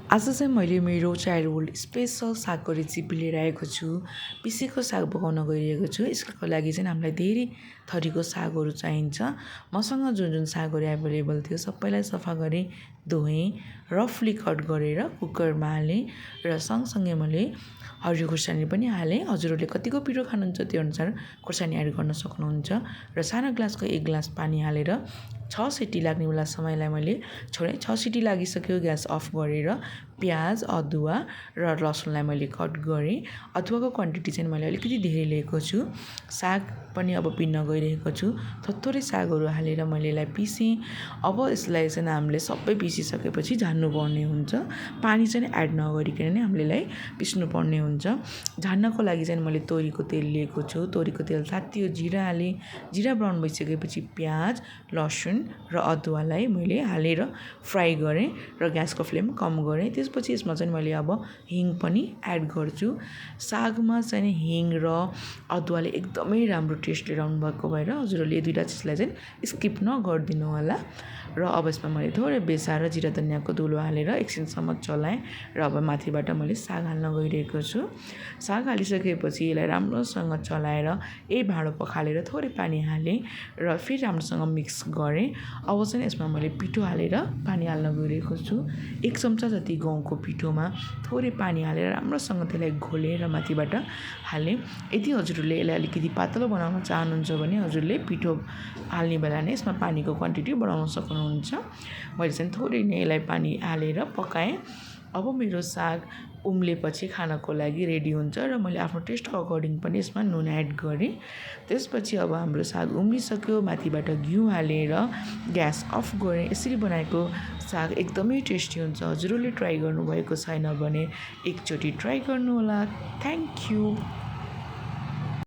आज चाहिँ मैले मेरो चाइल्डहुड स्पेसल सागको रेसिपी लिएर आएको छु। पिसेको साग पकाउन गइरहेको छु। यसको लागि चाहिँ हामीलाई धेरै थरीको सागहरू चाहिन्छ। मसँग जुन जुन सागहरू एभाइलेबल थियो सबैलाई सफा गरेँ, धोएँ, रफली कट गरेर कुकरमा हालेँ र सँगसँगै मैले हरियो खुर्सानी पनि हालेँ। हजुरहरूले कतिको पिरो खानुहुन्छ त्यो अनुसार खुर्सानी एड गर्न सक्नुहुन्छ र सानो ग्लासको 1 ग्लास पानी हालेर 6 सिटी लाग्नेवाला समयलाई मैले छोडेँ। 6 सिटी लागिसक्यो, ग्यास अफ गरेर प्याज, अदुवा र लसुनलाई मैले कट गरेँ। अदुवाको क्वान्टिटी चाहिँ मैले अलिकति धेरै लिएको छु। साग पनि अब पिन्न गइरहेको छु। थोरै सागहरू हालेर मैले यसलाई पिसेँ। अब यसलाई चाहिँ हामीले सबै पिसिसकेपछि झान्नुपर्ने हुन्छ। पानी चाहिँ एड नगरिकन नै हामीले यसलाई पिस्नुपर्ने हुन्छ। झान्नको लागि चाहिँ मैले तोरीको तेल लिएको छु। तोरीको तेल तातियो, जिरा हालेँ। जिरा ब्राउन भइसकेपछि प्याज, लसुन र अदुवालाई मैले हालेर फ्राई गरेँ र ग्यासको फ्लेम कम गरेँ। त्यसपछि यसमा चाहिँ मैले अब हिङ पनि एड गर्छु। सागमा चाहिँ हिङ र अदुवाले एकदमै राम्रो टेस्ट लिएर आउनुभएको भएर हजुरहरूले यो दुईवटा चिजलाई चाहिँ स्किप नगरिदिनु होला। र अब यसमा मैले थोरै बेसार र जिरा धनियाँको धुलो हालेर एकछिनसम्म चलाएँ र अब माथिबाट मैले साग हाल्न गइरहेको छु। साग हालिसकेपछि यसलाई राम्रोसँग चलाएर भाँडो पखालेर थोरै पानी हालेँ र फेरि राम्रोसँग मिक्स गरेँ। अब चाहिँ यसमा मैले पिठो हालेर पानी हाल्न गइरहेको छु। 1 चम्चा जति गहुँको पिठोमा थोरै पानी हालेर राम्रोसँग त्यसलाई घोलेर माथिबाट हालेँ। यदि हजुरहरूले यसलाई अलिकति पातलो बनाउन चाहनुहुन्छ भने हजुरले पिठो हाल्ने बेला नै यसमा पानीको क्वान्टिटी बढाउन सक्नुहुन्छ। मैले चाहिँ थोरै नै यसलाई पानी हालेर पकाएँ। अब मेरो साग उम्लेपछि खानको लागि रेडी हुन्छ र मैले आफ्नो टेस्टको अकर्डिङ पनि यसमा नुन एड गरेँ। त्यसपछि अब हाम्रो साग उम्लिसक्यो, माथिबाट घिउ हालेर ग्यास अफ गरेँ। यसरी बनाएको साग एकदमै टेस्टी हुन्छ। हजुरहरूले ट्राई गर्नुभएको छैन भने एकचोटि ट्राई गर्नुहोला। Thank you.